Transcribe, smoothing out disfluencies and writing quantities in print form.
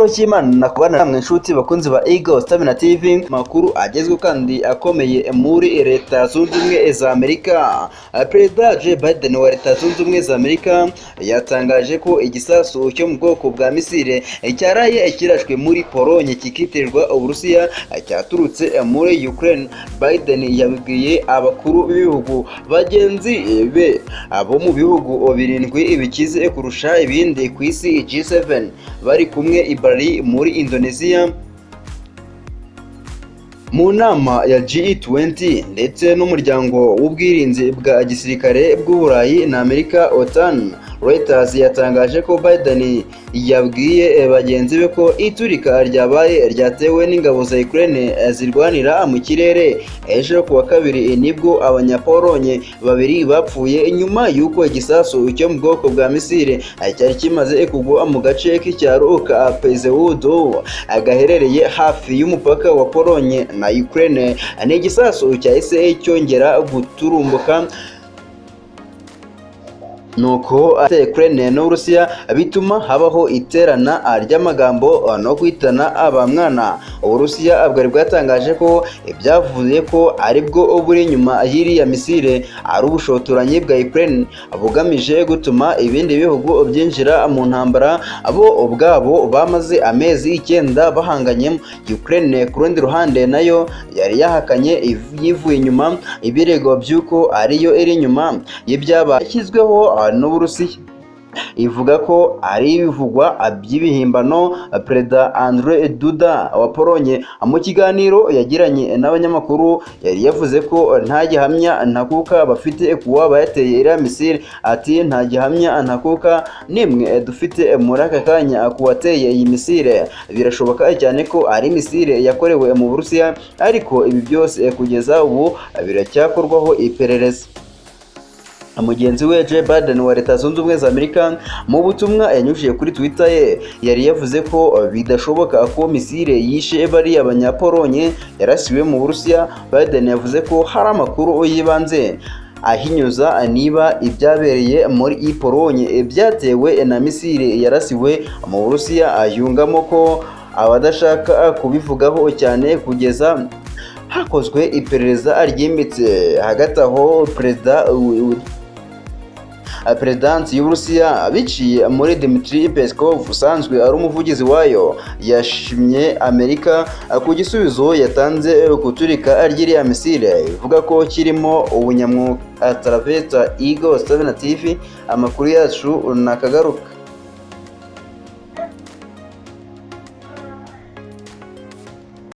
Cy'Imana kubana namwe inshuti bakunzi ba Eagle Stamina TV. Makuru agezweho kandi akomeye muri Leta Zunze Ubumwe za Amerika. Perezida Joe Biden wa Leta Zunze Ubumwe za Amerika yatangaje ko igisasu cyo mu bwoko bwa misile cyaraye kirashwe muri Polonye kikitirirwa Uburusiya cyaturutse muri Ukraine. Biden yabibwiye abakuru b'ibihugu bagenzi be abo mu bihugu birindwi bikize kurusha ibindi ku isi, G7, bari kumwe i Bali muri Indonesia mu nama ya G20 ndetse n'umuryango w'ubwirinzi bwa gisirikare bw'Uburayi na Amerika, OTAN. Reuters yatangaje ko Biden yabwiye bagenzi be ko iturika ryabaye ryatewe n'ingabo za Ukraine zirwanira mu kirere. Ejo kuwa kabiri nibwo Abanyapolonye babiri bapfuye nyuma y'uko igisasu cyo mu bwoko bwa misile cyari kimaze kugwa mu gace k'icyaro ka Pezewudo gaherereye hafi y'umupaka wa Polonye na Ukraine. Ni igisasu cyahise cyongera guturumbuka, nuko Ukraine n'Uburusiya bituma habaho iterana ry'amagambo no kwitana abamwana. Uburusiya bwari bwatangaje ko ibyavuye ko aribwo buri inyuma y'iriya misile ari ubushotoranyi bwa Ukraine bugamije gutuma ibindi bihugu byinjira mu ntambara bo ubwabo bamaze amezi 9 bahanganyemo. Ukraine ku rundi ruhande nayo yari yahakanye yivuye inyuma ibirego by'uko ariyo iri inyuma y'ibyabaye yashyizweho n'Uburusiya, ivuga ko ari ibivugwa by'ibihimbano. Perezida Andrzej Duda wa Polonye mu kiganiro yagiranye n'abanyamakuru yari yavuze ko nta gihamya ntakuka bafite kuwaba yateye iriya misile. Ati: "Nta gihamya ntakuka nimwe dufite muri aka kanya ku wateye iyi misile. Birashoboka cyane ko ari misile yakorewe mu Burusiya, ariko ibi byose kugeza ubu biracyakorwaho iperereza." Mugenzi we Joe Biden wa Leta Zunze Ubumwe za Amerika mu butumwa yanyujije kuri Twitter ye yari yavuze ko bidashoboka ko misile yishe bariya Banyapolonye yarasiwe mu Burusiya. Biden yavuze ko hari amakuru y'ibanze ahinyuza niba ibyabereye muri Polonye byatewe na misile yarasiwe mu Burusiya, yungamo ko abadashaka kubivugaho cyane kugeza hakozwe iperereza ryimbitse. Hagati aho, Perezidansi y'Uburusiya biciye muri Dmitry Peskov usanzwe ari umuvugizi wayo yashimye Amerika ku gisubizo yatanze ku turika ry'iriya misile, ivuga ko kirimo ubunyamwuga. Ataraveta Eagle 7 TV, amakuru yacu nakagaruka.